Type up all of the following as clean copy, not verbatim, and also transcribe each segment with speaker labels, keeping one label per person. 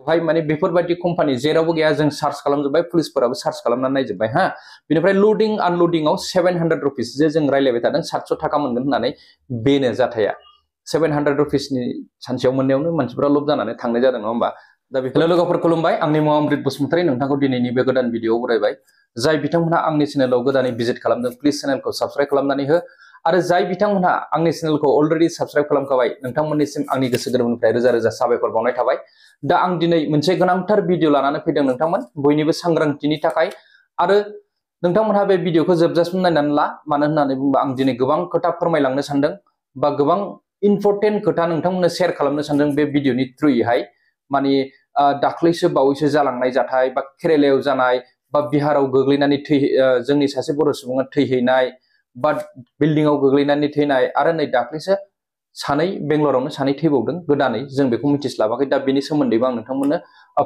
Speaker 1: भाई माने बेफोरबायदि कम्पानि जेरावबो गैया जों सार्च खालामजोब्बाय पुलिसफोराबो सार्च खालामनानै नायजोब्बाय हा बेनिफ्राय लडिं आनलडिंआव 700 रुपिस जे जों रायलायबाय थादों 700 थाखा मोनगोन होननानै बेनो जाथाया 700 रुपिसनि सानसेयाव मोननायावनो मानसिफोरा लब जानानै थांनाय जादों नङा होमबा दा बेखौ लोगोफोर खुलुमबाय आंनि मुङा अमृत बसुमतारी नोंथांखौ दिनैनि बे गोदान भिडिअआव बरायबाय जाय बिथांमोनहा आंनि चेनेलाव गोदानै भिजिट खालामदों प्लिज चेनेलखौ साबस्क्राइब खालामनानै हो आरो जाय बिथांमोनहा आंनि चेनेलखौ अलरेडि साबस्क्राइब खालामखाबाय नोंथांमोननिसिम आंनि गोसो गोरबोनिफ्राय रोजा रोजा साबायखर बावनाय थाबाय दा आं दिनै मोनसे गोनांथार भिडिअ लानानै फैदों नोंथांमोन बयनिबो सांग्रांथिनि थाखाय आरो नोंथांमोनहा बे भिडिअखौ जोबजासिम नायनानै ला मानो होननानै बुङोबा आं दिनै गोबां खोथा फोरमायलांनो सानदों बा गोबां इम्पर्टेन्ट खोथा नोंथांमोननो शेयार खालामनो सानदों बे भिडिअनि थ्रुयैहाय माने दाख्लैसो बावैसो जालांनाय जाथाय बा केरेलायाव जानाय बा बिहाराव गोग्लैनानै जोंनि सासे बर' सुबुङा थैहैनाय बा बिल्डिंआव गोग्लैनानै थैनाय आरो नै दाख्लैसो सानै बेंगलरावनो सानै थैबावदों गोदानै जों बेखौ मिथिस्लाबाखै दा बेनि सोमोन्दैबो आं नोंथांमोननो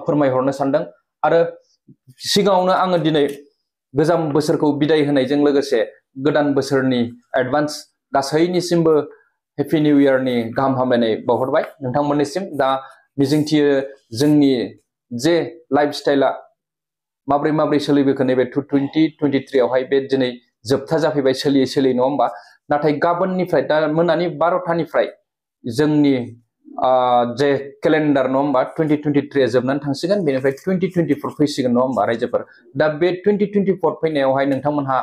Speaker 1: फोरमायहरनो सानदों आरो सिगाङावनो आङो दिनै गोजाम बोसोरखौ बिदाय होनायजों लोगोसे गोदान बोसोरनि एडभान्स गासैनिसिमबो हेपि निउ इयारनि गाहाम हामलायनाय बावहरबाय नोंथांमोननिसिम दा मिजिंथियो जोंनि जे लाइफ स्टाइला माब्रै सोलिबोखो नैबे 2023 आवहाय बे दिनै जोबथा जाफैबाय सोलियै नङा होमबा नाथाय गाबोननिफ्राय दा मोनानि 12टानिफ्राय जोंनि जे केलेन्डार नङा होमबा 2023 जोबनानै थांसिगोन बेनिफ्राय 2024 फैसिगोन नङा होमबा रायजोफोर दा बे 2024 फैनायावहाय नोंथांमोनहा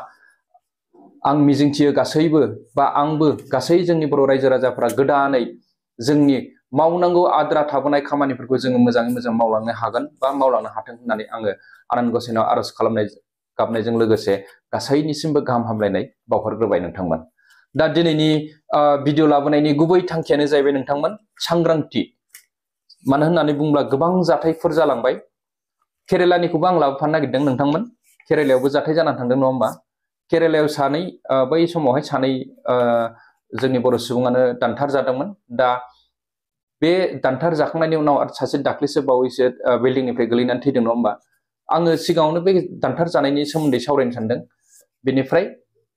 Speaker 1: आं मिजिंथियो गासैबो बा आंबो गासै जोंनि बर' रायजो राजाफोरा गोदानै जोंनि मावनांगौ आद्रा थाबोनाय खामानिफोरखौ जोङो मोजाङै मोजां मावलांनो हागोन बा मावलांनो हाथों होननानै आङो आनान गसाइनाव आरज खालामनाय गाबनायजों लोगोसे गासैनिसिमबो गाहाम हामलायनाय बावहरग्रोबाय नोंथांमोन दा दिनैनि भिडिअ लाबोनायनि गुबै थांखियानो जाहैबाय नोंथांमोन सांग्रांथि मानो होननानै बुङोब्ला गोबां जाथायफोर जालांबाय केरेलानिखौबो आं लाबोफानो नागिरदों नोंथांमोन केरेलायावबो जाथाय जानानै थांदों नङा होमबा केरेलायाव सानै बै समावहाय सानै जोंनि बर' सुबुङानो दानथार जादोंमोन दा बे दानथार जाखांनायनि उनाव सासे दाख्लैसो बावैसो बिल्डिंनिफ्राय गोलैनानै थैदों नङा होमबा आङो सिगाङावनो बे दानथार जानायनि सोमोन्दै सावरायनो सानदों बेनिफ्राय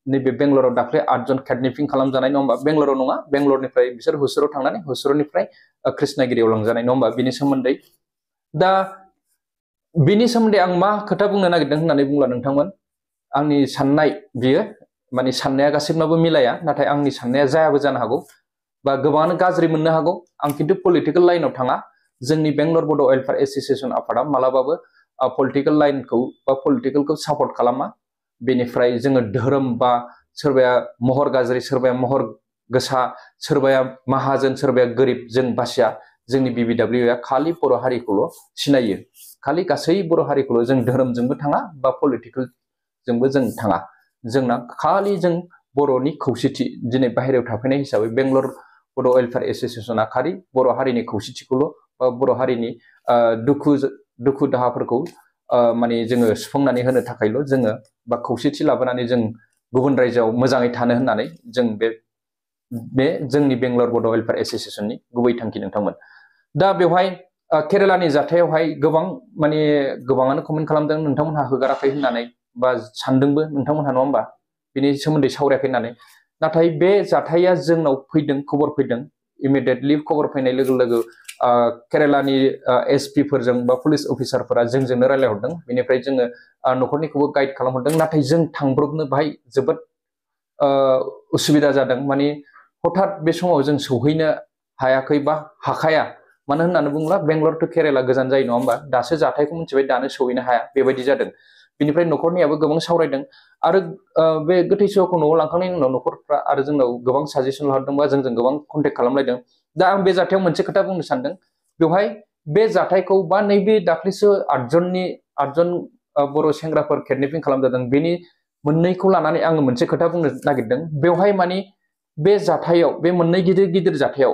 Speaker 1: नैबे बेंगलराव दाख्लै 8 जन किडनेपिं खालामजानाय नङा होमबा बेंगलराव नङा बेंगलरनिफ्राय बिसोर हुसुराव थांनानै हुसुरनिफ्राय कृष्णगिरियाव लांजानाय नङा होमबा बिनि सोमोन्दै दा बिनि सोमोन्दै आं मा खोथा बुंनो नागिरदों होननानै बुंब्ला नोंथांमोन आंनि साननाय बियो माने साननाया गासिबनाबो मिलाया नाथाय आंनि साननाया जायाबो जानो हागौ बा गोबाङानो गाज्रि मोननो हागौ आं खिन्थु पलिटिकेल लाइनाव थाङा जोंनि बेंगलर बड' वेलफेयार एस'सिएशन आफादा मालाबाबो पलिटिकेल लाइनखौ बा पलिटिकेलखौ सापर्ट खालामा बेनिफ्राय जोङो धोरोम बा सोरबाया महर गाज्रि सोरबाया महर गोसा सोरबाया माहाजोन सोरबाया गोरिब जों बासिया जोंनि BBWआ खालि बर' हारिखौल' सिनायो खालि गासै बर' हारिखौल' जों धोरोमजोंबो थाङा बा पलिटिकेलजोंबो जों थाङा जोंना खालि जों बर'नि खौसेथि दिनै बाहेरायाव थाफैनाय हिसाबै बेंगलर बड' वेलफेयार एस'सिएशना खालि बर' हारिनि खौसेथिखौल' बा बर' हारिनि दुखु दाहाफोरखौ माने जोङो सुफुंनानै होनो थाखायल' जोङो बा खौसेथि लाबोनानै जों गुबुन रायजोआव मोजाङै थानो होननानै जों बे जोंनि बेंगलर बड' वेलफेयार एस'सिएशननि गुबै थांखि नोंथांमोन दा बेवहाय केरेलानि जाथायावहाय गोबां माने गोबाङानो कमेन्ट खालामदों नोंथांमोनहा होगाराखै होननानै बा सानदोंबो नोंथांमोनहा नङा होमबा बिनि सोमोन्दै सावरायाखै होननानै नाथाय बे जाथाया जोंनाव फैदों खबर फैदों इमिडियेटलि खबर फैनाय लोगो लोगो केरेलानि SP फोरजों बा पुलिस अफिसारफोरा जोंजोंनो रायलायहरदों बेनिफ्राय जोङो न'खरनिखौबो गाइड खालामहरदों नाथाय जों थांब्रबनो बाहाय जोबोद उसुबिदा जादों माने हठात बे समाव जों सौहैनो हायाखै बा हाखाया मानो होननानै बुङोब्ला बेंगलर टु केरेला गोजान जायो नङा होमबा दासो जाथायखौ मिथिबाय दानो सौहैनो हाया बेबायदि जादों बेनिफ्राय न'खरनियाबो गोबां सावरायदों आरो बे गोथै सहखौ न'आव लांखांनायनि उनाव न'खरफ्रा आरो जोंनाव गोबां साजेसन लाहरदोंबा जोंजों गोबां कन्टेक्ट खालामलायदों दा आं बे जाथायाव मोनसे खोथा बुंनो सानदों बेवहाय बे जाथायखौ बा नैबे दाख्लैसो 8 जन बर' सेंग्राफोर किडनेपिं खालामजादों बेनि मोननैखौ लानानै आङो मोनसे खोथा बुंनो नागिरदों बेवहाय माने बे जाथायाव बे मोननै गिदिर जाथायाव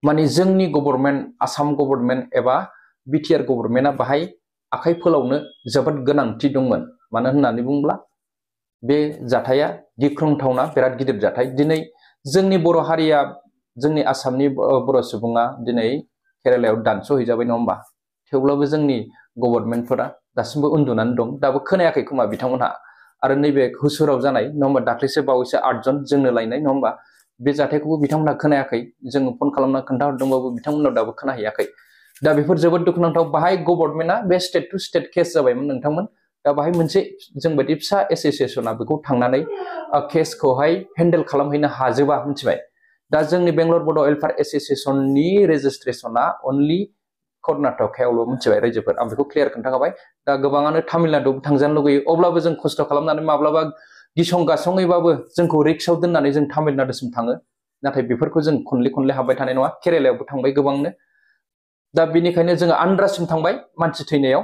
Speaker 1: माने जोंनि गभर्नमेन्ट आसाम गभर्नमेन्ट एबा BTR गभर्नमेन्टआ बाहाय आखाइ फोलावनो जोबोद गोनांथि दंमोन मानो होननानै बुङोब्ला बे जाथाया गिख्रंथावना बिराद गिदिर जाथाय दिनै जोंनि बर' हारिया जोंनि आसामनि बर' सुबुङा दिनै केरेलायाव दानस'हैजाबाय नङा होमबा थेवब्लाबो जोंनि गभर्नमेन्टफोरा दासिमबो उन्दुनानै दं दाबो खोनायाखै खोमा बिथांमोनहा आरो नैबे हुसुराव जानाय नङा होमबा दाख्लैसो बावैसो 8 जन जोंनो लायनाय नङा होमबा बे जाथायखौबो बिथांमोनहा खोनायाखै जोङो फन खालामना खोन्थाहरदोंबाबो बिथांमोननाव दाबो खोनाहैयाखै दा बेफोर जोबोद दुखुनांथाव बाहाय गभर्नमेन्टआ बे स्टेट टू स्टेट केस जाबायमोन नोंथांमोन दा बाहाय मोनसे जों बायदि फिसा एसोसिएशना बेखौ थांनानै केसखौहाय हेन्डेल खालामहैनो हाजोबा मिथिबाय दा जोंनि बेंगलर बड' वेलफेयार एसोसिएशननि रेजिस्ट्रेसना अनलि कर्नाटकायावल' मिथिबाय रायजोफोर आं बेखौ क्लियार खोन्थाखाबाय दा गोबाङानो तामिलनाडुआव थांजानो लुगैयो अब्लाबो जों खस्थ' खालामनानै माब्लाबा गिसं गासङैबाबो जोंखौ रिक्सआव दोननानै जों तामिलनाडुसिम थाङो नाथाय बेफोरखौ जों खनले हाबबाय थानाय नङा केरेलायावबो थांबाय गोबांनो दा बेनिखायनो जोङो आन्ध्रासिम थांबाय मानसि थैनायाव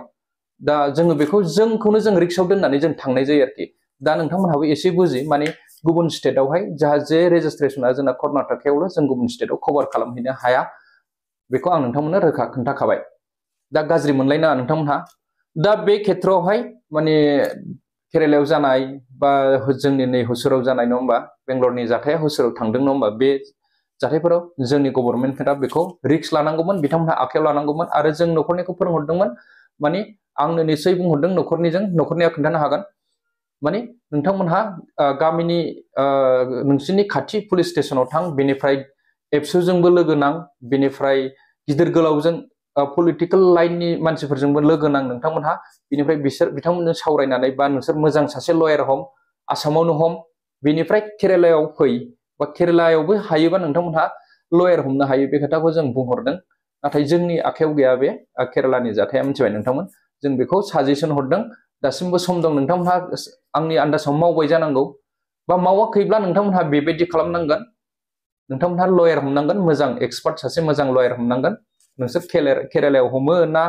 Speaker 1: दा जोङो बेखौ जोंखौनो जों रिक्सआव दोननानै जों थांनाय जायो आरोखि दा नोंथांमोनहाबो एसे बुजि माने गुबुन स्टेटआवहाय जाहा जे रेजिस्ट्रेसना जोंना कर्नाटकायावल' जों गुबुन स्टेटआव कभार खालामहैनो हाया बेखौ आं नोंथांमोननो रोखा खोन्थाखाबाय दा गाज्रि मोनलायनाङा नोंथांमोनहा दा बे खेथ्रआवहाय माने केरेलायाव जानाय बा जोंनि नै हुसुराव जानाय नङा होमबा बेंगलरनि जाथाया हुसुराव थांदों नङा होमबा बे जाथायफोराव जोंनि गभर्नमेन्टफोरा बेखौ रिक्स लानांगौमोन बिथांमोनहा आखायाव लानांगौमोन आरो जों न'खरनिखौ फोरोंहरदोंमोन माने आंनो निसय बुंहरदों न'खरनिया खोन्थानो हागोन माने नोंथांमोनहा गामिनि नोंसिनि खाथि पुलिस स्टेशनाव थां बेनिफ्राय एबसुजोंबो लोगो नां बेनिफ्राय गिदिर गोलावजों पलिटिकल लाइननि मानसिफोरजोंबो लोगो नां नोंथांमोनहा बेनिफ्राय बिथांमोनजों सावरायनानै बा नोंसोर मोजां सासे लयार हम आसामावनो हम बेनिफ्राय केरेलायाव फै बा केरेलायावबो हायोबा नोंथांमोनहा लयार हमनो हायो बे खोथाखौ जों बुंहरदों नाथाय जोंनि आखायाव गैया बे केरेलानि जाथाया मिथिबाय नोंथांमोन जों बेखौ साजेसन हरदों दासिमबो सम दं नोंथांमोनहा आंनि आन्दाजाव मावबाय जानांगौ बा मावाखैब्ला नोंथांमोनहा बेबायदि खालामनांगोन नोंथांमोनहा लयार हमनांगोन मोजां एक्सपार्ट सासे मोजां लयार हमनांगोन नोंसोर केरेलायाव हमो ना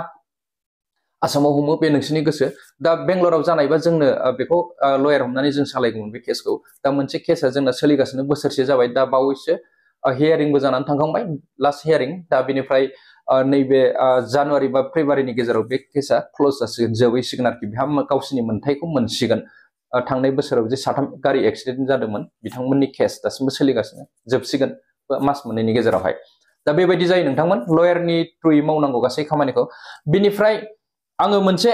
Speaker 1: आसामाव हमो बे नोंसिनि गोसो दा बेंगलराव जानायबा जोंनो बेखौ लयार हमनानै जों सालायगौमोन बे केसखौ दा मोनसे केसा जोंना सोलिगासिनो बोसोरसे जाबाय दा बावैसो हियारिंबो जानानै थांखांबाय लास्ट हियारिं दा बेनिफ्राय नैबे जानुवारि बा फेब्रुवारिनि गेजेराव बे केसा क्लज जासिगोन जोबहैसिगोन आरोखि बिहा गावसिनि मोन्थायखौ मोनसिगोन थांनाय बोसोराव जे 3 गारि एक्सिडेन्ट जादोंमोन बिथांमोननि केस दासिमबो सोलिगासिनो जोबसिगोन मास मोननैनि गेजेरावहाय दा बेबायदि जायो नोंथांमोन लयारनि थ्रुयै मावनांगौ गासै खामानिखौ बिनिफ्राय आङो मोनसे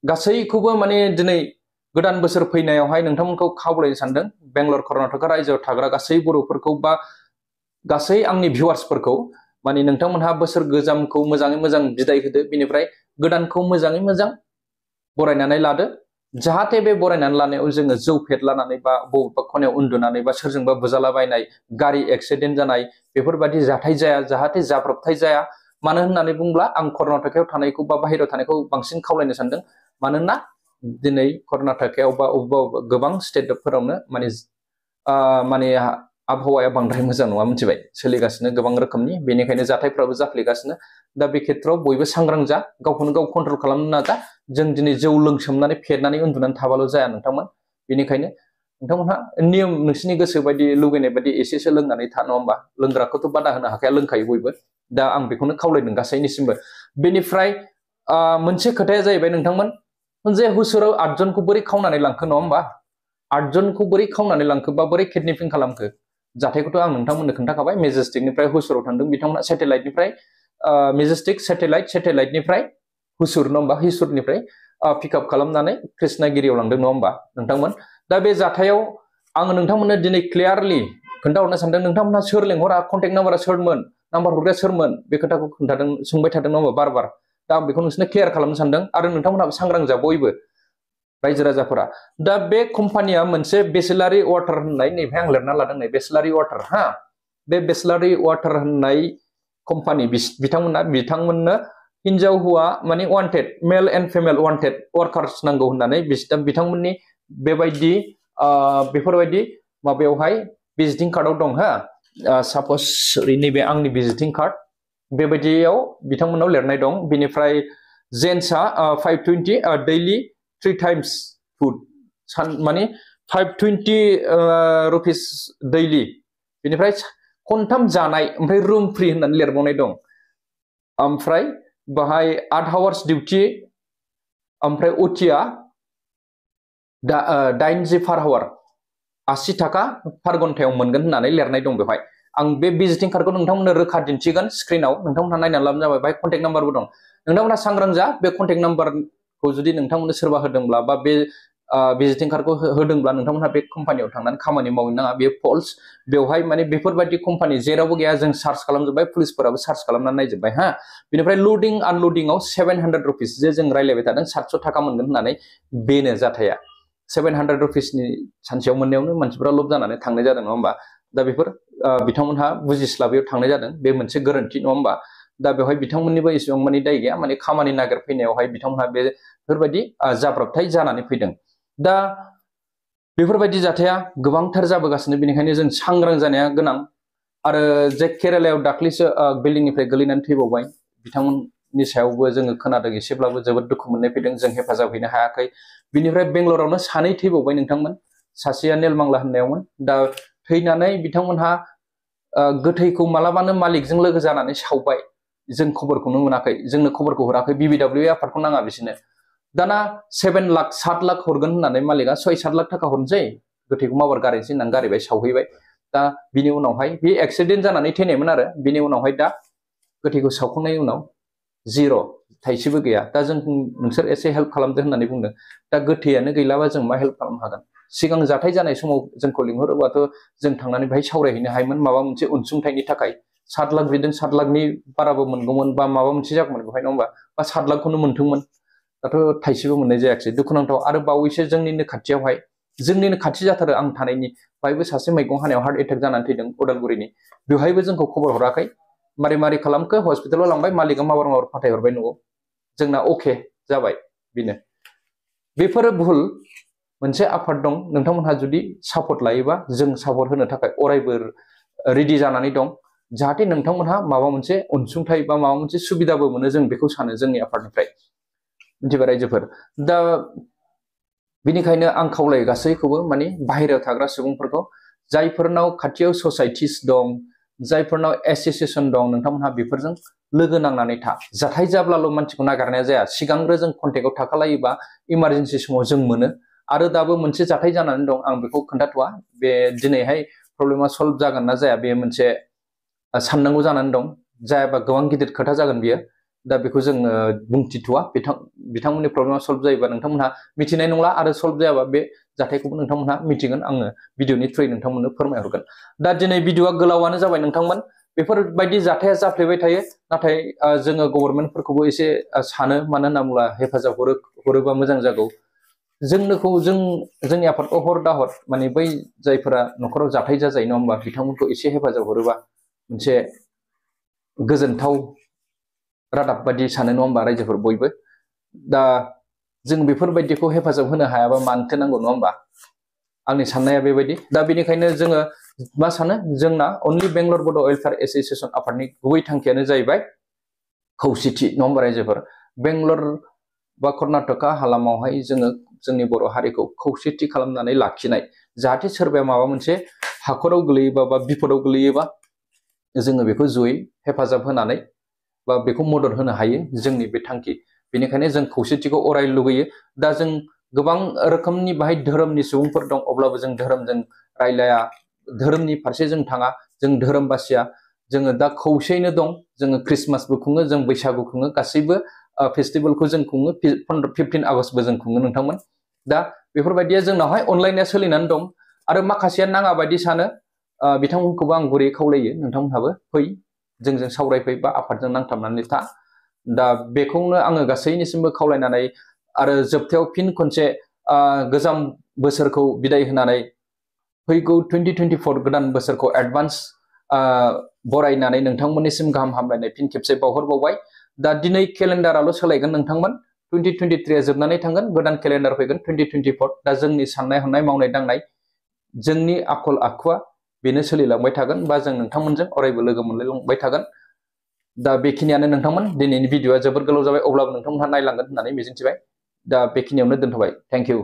Speaker 1: गासैखौबो माने दिनै गोदान बोसोर फैनायावहाय नोंथांमोनखौ खावलायनो सानदों बेंगलर कर्नाटका रायजोआव थाग्रा गासै बर'फोरखौ बा गासै आंनि भिउवार्सफोरखौ माने नोंथांमोनहा बोसोर गोजामखौ मोजाङै मोजां बिदाय होदो बिनिफ्राय गोदानखौ मोजाङै मोजां बरायनानै लादो जाहाथे बे बरायनानै लानायाव जोङो जौ फेदलानानै बा बबेबा खनायाव उन्दुनानै बा सोरजोंबा बुजालाबायनाय गारि एक्सिडेन्ट जानाय बेफोरबायदि जाथाय जाया जाहाथे जाब्रबथाय जाया मानो होननानै बुंब्ला आं कर्नाटकायाव थानायखौ बा बाहेरायाव थानायखौ बांसिन खावलायनो सानदों मानोना दिनै कर्नाटकायाव बा अबेबा गोबां स्टेटफोरावनो माने आबहावाया बांद्राय मोजां नङा मिथिबाय सोलिगासिनो गोबां रोखोमनि बेनिखायनो जाथायफ्राबो जाफ्लेगासिनो दा बे खेथ्रआव बयबो सांग्रां जा गावखौनो गाव कन्ट्रल खालामनो नाजा जों दिनै जौ लोंसोमनानै फेनानै उन्दुनानै थाबाल' जाया नोंथांमोन बेनिखायनो नोंथांमोनहा नियम नोंसिनि गोसो बायदि लुगैनाय बायदि एसेसो लोंनानै था नङा होमबा लोंग्राखौथ' बादा होनो हाखाया लोंखायो बयबो दा आं बेखौनो खावलायदों गासैनिसिमबो बेनिफ्राय मोनसे खोथाया जाहैबाय नोंथांमोन जे हुसुराव 8 जनखौ बोरै खावनानै लांखो नङा होमबा 8 जनखौ बोरै खावनानै लांखो बा बोरै किडनेपिं खालामखो जाथायखौथ' आं नोंथांमोननो खोन्थाखाबाय मेजेस्टिकनिफ्राय हुसुराव थांदों बिथांमोना सेटेलाइटनिफ्राय मेजेस्टिक सेटेलाइटनिफ्राय हुसुर नङा होमबा हुसुरनिफ्राय पिकआप खालामनानै कृष्णागिरियाव लांदों नङा होमबा नोंथांमोन दा बे जाथायाव आङो नोंथांमोननो दिनै क्लियारलि खोन्थाहरनो सानदों नोंथांमोनहा सोर लेंहरा कन्टेक्ट नाम्बारा सोरमोन नाम्बार हरग्राया सोरमोन बे खोथाखौ खोन्थादों सोंबाय थादों नङा होमबा बार दा आं बेखौ नोंसोरनो क्लियार खालामनो सानदों आरो नोंथांमोनहाबो सांग्रां जा बयबो रायजो राजाफोरा दा बे कम्पानिया मोनसे बेसेलारि वाटार होननाय नैबे आं लिरना लादों नै बेसेलारि वाटार हा बे बेसेलारि वाटार होननाय कम्पानि बिथांमोननो हिनजाव हौवा माने wanted male and female wanted workers नांगौ होननानै बिथांमोननि बेफोरबायदि माबायावहाय भिजिटिं कार्डआव दं हा साप'ज नैबे आंनि भिजिटिं कार्ड बेबायदियाव बिथांमोननाव लिरनाय दं बिनिफ्राय जेन्ट्सआ 520 दैलि 3 टाइम्स फुड माने 520 रुपिस दैलि बेनिफ्राय खनथाम जानाय ओमफ्राय रुम फ्रि होननानै लिरबावनाय दं ओमफ्राय बाहाय 8 आवार्स डिउटि ओमफ्राय अटिया 80 पार आवार 80 थाखा पार घन्टायाव मोनगोन होननानै लिरनाय दं बेवहाय आं बे भिजिटिं कार्डखौ नोंथांमोननो रोखा दिन्थिगोन स्क्रिनाव नोंथांमोनहा नायनानै लाबानो जाबाय बाहाय कन्टेक्ट नाम्बारबो दं नोंथांमोनहा सांग्रां जा बे कन्टेक्ट नाम्बारखौ जुदि नोंथांमोननो सोरबा होदोंब्ला बा बे भिजिटिं कार्डखौ होदोंब्ला नोंथांमोनहा बे कम्पानियाव थांनानै खामानि मावनो नाङा बे फल्स बेवहाय माने बेफोरबायदि कम्पानि जेरावबो गैया जों सार्च खालामजोब्बाय पुलिसफोराबो सार्च खालामनानै नायजोब्बाय हा बेनिफ्राय लुडिं आनलुडिंआव 700 रुपिस जे जों रायलायबाय थादों 700 थाखा मोनगोन होननानै बेनो जाथाया 700 रुपिसनि सानसेयाव मोननायावनो मानसिफोरा लब जानानै थांनाय जादों नङा होमबा दा बेफोर बिथांमोनहा बुजिस्लाबैयाव थांनाय जादों बे मोनसे गोरोन्थि नङा होमबा दा बेवहाय बिथांमोननिबो एसेबां मानि दाय गैया माने खामानि नागिरफैनायावहाय बिथांमोनहा बेफोरबायदि जाब्रबथाय जानानै फैदों दा बेफोरबायदि जाथाया गोबांथार जाबोगासिनो बेनिखायनो जों सांग्रां जानाया गोनां आरो जे केरालायाव दाख्लैसो बिल्डिंनिफ्राय गोलैनानै थैबावबाय बिथांमोननि सायावबो जोङो खोनादों एसेब्लाबो जोबोद दुखु मोननाय फैदों जों हेफाजाब हैनो हायाखै बिनिफ्राय बेंगलरावनो सानै थैबावबाय नोंथांमोन सासेया नेलमांला होननायावमोन दा थैनानै बिथांमोनहा गोथैखौ मालाबानो मालिकजों लोगो जानानै सावबाय जों खबरखौनो मोनाखै जोंनो खबरखौ हराखै BBWA आफादखौ नाङा बिसोरनो दाना 7 लाख 7 लाख हरगोन होननानै मालिकआ 6-7 लाख थाखा हरनोसै गोथैखौ माबार गारैसै होननानै गारैबाय सावहैबाय दा बिनि उनावहाय बे एक्सिडेन्ट जानानै थैनायमोन आरो बिनि उनावहाय दा गोथैखौ सावखांनायनि उनाव जिर' थाइसेबो गैया दा जों नोंसोर एसे हेल्प खालामदो होननानै बुंदों दा गोथैयानो गैलाबा जों मा हेल्प खालामनो हागोन सिगां जाथाय जानाय समाव जोंखौ लिंहरोबाथ' जों थांनानै बेहाय सावरायहैनो हायोमोन माबा मोनसे अनसुंथाइनि थाखाय 7 लाख बिदों 7 लाखनि बाराबो मोनगौमोन बा माबा मोनसे जागौमोन बेवहाय नङा होमबा बा 7 लाखखौनो मोनथोंमोन दाथ' थाइसेबो मोननाय जायाखिसै दुखुनांथाव आरो बावैसो जोंनिनो खाथियावहाय जोंनिनो खाथि जाथारो आं थानायनि बाहायबो सासे मैगं हानायाव हार्ट एटेक जानानै थैदों उदालगुरिनि बेवहायबो जोंखौ खबर हराखै मारै खालामखो हस्पिटालाव लांबाय मालिकआ माबार फाथायहरबाय न'आव जोंना अके जाबाय बेनो बेफोरो भुल मोनसे आफाद दं नोंथांमोनहा जुदि सापर्ट लायोबा जों सापर्ट होनो थाखाय अरायबो रेडि जानानै दं जाहाथे नोंथांमोनहा माबा मोनसे अनसुंथाइ बा माबा मोनसे सुबिदाबो मोनो जों बेखौ सानो जोंनि आफादनिफ्राय मिथिबाय रायजोफोर दा बेनिखायनो आं खावलायो गासैखौबो माने बाहेरायाव थाग्रा सुबुंफोरखौ जायफोरनाव खाथियाव ससाइटिस दं जायफोरनाव एसोसिएसन दं नोंथांमोनहा बेफोरजों लोगो नांनानै था जाथाय जाब्लाल' मानसिखौ नागारनाया जाया सिगांग्रो जों कन्टेक्टआव थाखालायोबा इमारजेन्सि समाव जों मोनो आरो दाबो मोनसे जाथाय जानानै दं आं बेखौ खोन्थाथ'वा बे दिनैहाय प्रब्लेमा सल्भ जागोन ना जाया बे मोनसे साननांगौ जानानै दं जायाबा गोबां गिदिर खोथा जागोन बियो दा बेखौ जोङो बुंथिथ'वा बिथांमोननि प्रब्लेमा सल्भ जायोबा नोंथांमोनहा मिथिनाय नंला आरो सल्भ जायाबा बे जाथायखौबो नोंथांमोनहा मिथिगोन आङो भिडिअनि थ्रुयै नोंथांमोननो फोरमायहरगोन दा दिनै भिडिअआ गोलावानो जाबाय नोंथांमोन बेफोरबायदि जाथाया जाफ्लेबाय थायो नाथाय जोङो गभर्नमेन्टफोरखौबो एसे सानो मानो होनना बुङोब्ला हेफाजाब हरोबा मोजां जागौ जोंनि आफादखौ हर दा हर माने बै जायफोरा न'खराव जाथाय जाजायो नङा होमबा बिथांमोनखौ एसे हेफाजाब हरोबा मोनसे गोजोनथाव रादाब बायदि सानो नङा होमबा रायजोफोर बयबो दा जों बेफोरबायदिखौ हेफाजाब होनो हायाबा मानोथो नांगौ नङा होमबा आंनि साननाया बेबायदि दा बेनिखायनो जोङो मा सानो जोंना अनलि बेंगलर बड' वेलफेयार एसोसिएसन आफादनि गुबै थांखियानो जाहैबाय खौसेथि नङा होमबा रायजोफोर बेंगलर बा कर्नाटका हालामावहाय जोङो जोंनि बर' हारिखौ खौसेथि खालामनानै लाखिनाय जाहाथे सोरबाया माबा मोनसे हाखराव गोलैयोबा बा बिपदाव गोलैयोबा जोङो बेखौ जयै हेफाजाब होनानै बा बेखौ मदद होनो हायो जोंनि बे थांखि बेनिखायनो जों खौसेथिखौ अराय लुगैयो दा जों गोबां रोखोमनि बाहाय धोरोमनि सुबुंफोर दं अब्लाबो जों धोरोमजों रायलाया धोरोमनि फारसे जों थाङा जों धोरोम बासिया जोङो दा खौसेयैनो दं जोङो क्रिसमासबो खुङो जों बैसागु खुङो गासैबो फेस्टिभेलखौ जों खुङो 15 आगष्टबो जों खुङो नोंथांमोन दा बेफोरबायदिया जोंनावहाय अनलायनाया सोलिनानै दं आरो माखासेया नाङा बायदि सानो बिथांमोनखौबो आं गुरै खावलायो नोंथांमोनहाबो फै जोंजों सावरायफै बा आफादजों नांथाबनानै था दा बेखौनो आङो गासैनिसिमबो खावलायनानै आरो जोबथायाव फिन खनसे गोजाम बोसोरखौ बिदाय होनानै फैगौ 2024 गोदान बोसोरखौ एडभान्स बरायनानै नोंथांमोननिसिम गाहाम हामलायनाय फिन खेबसे बावहरबावबाय दा दिनै केलेन्डाराल' सोलायगोन नोंथांमोन 2023 जोबनानै थांगोन गोदान केलेन्डार फैगोन 2024 दा जोंनि साननाय हनाय मावनाय दांनाय जोंनि आखल आखुआ बेनो सोलिलांबाय थागोन बा जों नोंथांमोनजों अरायबो लोगो मोनलायलांबाय थागोन दा बेखिनियानो नोंथांमोन दिनैनि भिडिअआ जोबोद गोलाव जाबाय अब्लाबो नोंथांमोनहा नायलांगोन होननानै मिजिंथिबाय दा बेखिनियावनो दोनथ'बाय थेंक इउ